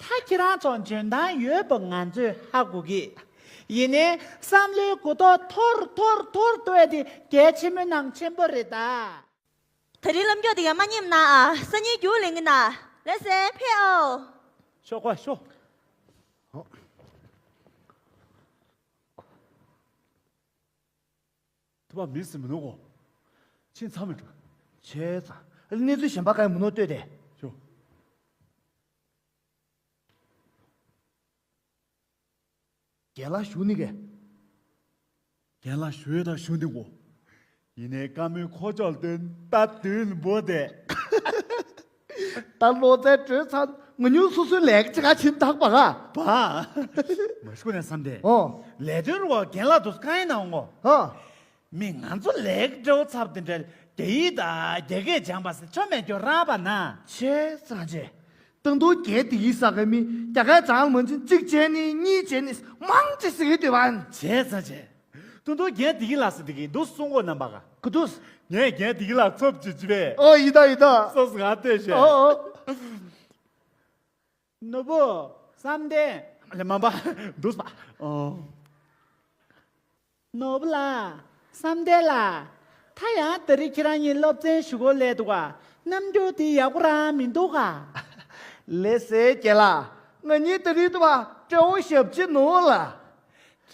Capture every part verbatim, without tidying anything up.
ད་ཁྱེད་རང་ཚོ་འཇོན་ཐང་ཡོད་པ་ང་ཚོས་ཧ་གོ་གི། ཡིན་ནའི་བསམ་བློའི་གོ་རྟོགས་འཐོར་འཐོར་འཐོར་འགྲོ་ཡ་དེ་གལ་ཆེན་པོའི་ནང་ཆེན་པོ་རེད་ད། དེ་རིང་ལམ་རྒྱགས་དེ་ཡང་མ་ཉེས་ན་ཨ། སང་ཉིན་རྒྱུགས་ལེན་གི་ན། ལགས་སེ་ཕེབས་ཨོ། ཤོག་ཁ་ཤོག་ཐུབ་པ་མི་སྲིད་མི་ནུ་གོ། ཕྱིན་ཚང་མི་འགྲོ། ཆེ་ཚ། གནས་ཚུལ་གཞན་པ་གང་ཡང་མི་ནུ་ལྟོས་ཏེ། ཤོག་རྒན་ལགས་ཞུ་ནི་གས། རྒན་ལགས་ཞུ་ཡོད་ད་ཞུ་འདི་གོ། ཡིན་ནའི་བཀའ་མོལ་ཁོ་ཅོག་ལ་བཏོན་ད་དུས་འབོ་དེ། ད་ལོ་ཙཱའི་གྲོས་ཚང་ང་ཉུང་སོ་སོའི་ལས་ཀ་ཅི་ག་ཕྱིན་ཐག་པ་ག་བ། མ་ཤུ་ནས་བསམ་དེ། ཨོ། ལས་དོན་རུ་བ་རྒན་ལགས་དུ་སྐད་ཡིན་ན་འོང་གོ། ཧ། མི་ང་ཚོ་ལེགས་འགྲོ་ཚབ་དེ་འདྲ་རྒྱ་ཡིག་དང་རྒྱ་སྐད་སྦྱངས་པ་ཟེར་ཆོ་མེད་རྒྱུ་རང་པ་ན། ཆེ་ཙང་ཆེ། ཏང་ཏུའུ་རྒྱལ་དེ་ཡིག་ས་ག་མི་རྒྱ་སྐད་ཙང་མ་ཅིན་གཅིག་བྱས་ནི་གཉིས་བྱས་ནི་མང་ཅི་ཟེར་གི་འདུག་བ། ཆེ་ཙང་ཆེ། ཏང་ཏུའུ་རྒྱལ་དེ་ཡིག་ལ་ཟེར་དེ་གི་འདུག་གསུང་གོ་རྣམ་པ་ག་ག་དུས། ངས་རྒྱལ་དེ་ཡིག་ལ་ཚོབ་ཅི་ཅི་བས། ཨོ་ཡི་ད་ཡི་ད། སོ་སོ་ང་ལྟོས་ཤེ། ཨོ་ཨོ། ནོར་བུ། བསམ་གཏན། ལེ་མ་པ། འདུག་པ། ཨོ། ནོར་བུ་ལགས། བསམ་གཏན་ལགས། ད་ཡང་ད་རེས་ཁྱེད་རང་གཉིས་སློབ་ཚན་ཞུ་གོ་ལས་འདུག་ག་རྣམ་འགྱུར་དེ་ཡག་པོ་རང་མི་འདུག་ག་ལེ་སེ་རྒན་ལགས། ང་གཉིས་ད་རེས་འདུག་པ་སྤྲེའུ་ཞབས་ཕྱི་ནོར་ལ།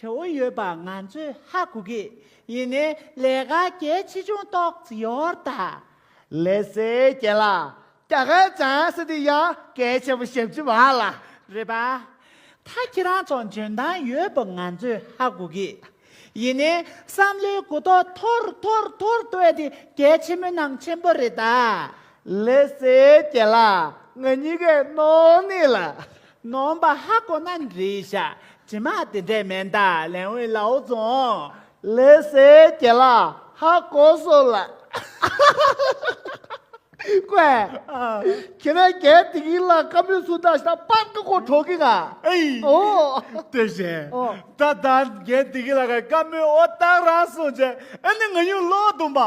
བྲེལ་བ་ཡོད་པ་ང་ཚོས་ཧ་གོ་གི། ཡིན་ནའི་ལས་ཀ་གལ་ཆེ་ཆུང་ཏོག་ཙམ་ཡོད་རེད་ད། ལེ་སེ་རྒན་ལགས། རྒྱ་སྐད་སྦྱང་ས་དེ་ཡང་གལ་ཆེན་པོ་ཞབས་ཕྱི་བ་ལ། རེད་པ། ད་ཁྱེད་རང་ཚོ་འཇོན་ཐང་ཡོད་པ་ང་ཚོས་ཧ་གོ་གི། ཡིན་ནའི་བསམ་བློའི་གོ་རྟོགས་འཐོར་འཐོར་འཐོར་འགྲོ་ཡ་དེ་གལ་ཆེན་པོའི་ནང་ཆེན་པོ་རེད་ད། ལེ་སེ་རྒན་ལགས། ང་གཉིས་ཀས་ནོར་ནི་ལ། ནོར་བ་ཧ་གོ་ན་འགྲིག་ཤག་ཇི་མ་དེ་འདྲས་མེད་ད་ལན་འོས་ལའོ་རྫོང་། ལེ་སེ་རྒན་ལགས་ཧ་གོ་སོང་ལ། ཀོས། ཨ། ཁྱེད་རང་རྒན་དེ་གི་ལ་བཀའ་མོལ་སུ་ད་ཤ་པར་ཀ་ཁོ་གྲོགས་ཀྱི་ག་ཨེ། ཨོ། ལྟོས་ཤེ། ཨོ། ད་ད་རྒན་དེ་གི་ལ་ག་བཀའ་མོལ་ཨོ་ཏག་རང་སོང་བྱས་ཨ་ནི་ང་ཡུལ་ལོག་འདུག་པ།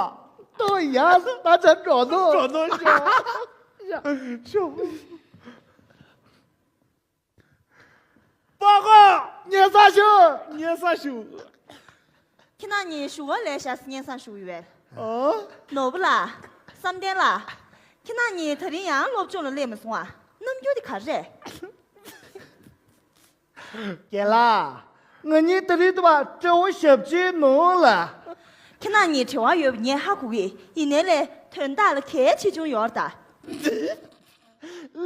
ཏོ་ཡ་ད་ཆ་འགྲོ་ནོ། འགྲོ་ནོ་ཤོ། ཤོ། པ་གོ། སྙན་སེང་ཞུ། སྙན་སེང་ཞུ། ཁྱེད་རྣམ་གཉིས་ཞུ་བ་ལས་བྱ་སྙན་སེང་ཞུ་ཡོད། ཨོ། ནོར་བུ་ལགས། བསམ་གཏན་ལགས། ཁྱེད་རྣམ་གཉིས་ད་རིང་ཡང་སློབ་སྦྱོང་ལ་སླེབས་མ་སོང་ཨ། རྣམ་འགྱུར་དེ་ག་རེ་རེད། རྒན་ལགས། ང་གཉིས་ད་རིང་དུ་བ་སྤྲེའུ་ཞབས་ཕྱི་ནོར་ལ། ཁྱེད་རྣམ་གཉིས་བྲེལ་བ་ཡོད་པ་ངས་ཧ་གོ་གི། ཡིན་ནའི་ལས་དོན་དག་ལ་གལ་ཆེ་ཆུང་ཡོད་རེད་ད།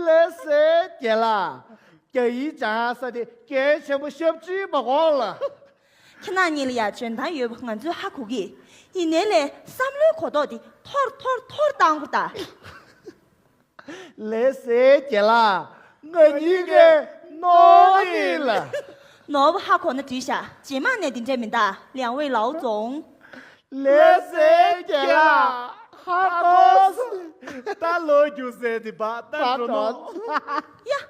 ལགས་སེ་རྒན་ལགས། རྒྱ་ཡིག་སྦྱང་ས་དེ་གལ་ཆེན་པོ་ཞབས་ཕྱི་མ་གོ་ལ། ཁྱེད་རྣམ་གཉིས་ལ་ཡ་འཇོན་ཐང་ཡོད་པ་ང་ཚོས་ཧ་གོ་གི། ཡིན་ནའི་ལས་བསམ་བློའི་གོ་རྟོགས་དེ་འཐོར་འཐོར་འཐོར་བཏང་གོ་ད། ལགས་སེ་རྒན་ལགས། ང་གཉིས་ཀས་ནོར་ཡིན་ལ། ནོར་བ་ཧ་གོ་ན་འགྲིག་ཤག་རྗེས་མ་ནས་འདི་འདྲ་མིན་ད་ལིའང་ཝེ་ལའོ་རྫོང་། ལགས་སེ་རྒན་ལགས། ཧ་གོ་སོང་། ད་ལོ་རྒྱུས་ཟེར་དེ་བ་ད་འགྲོ་ནོ། ཡ།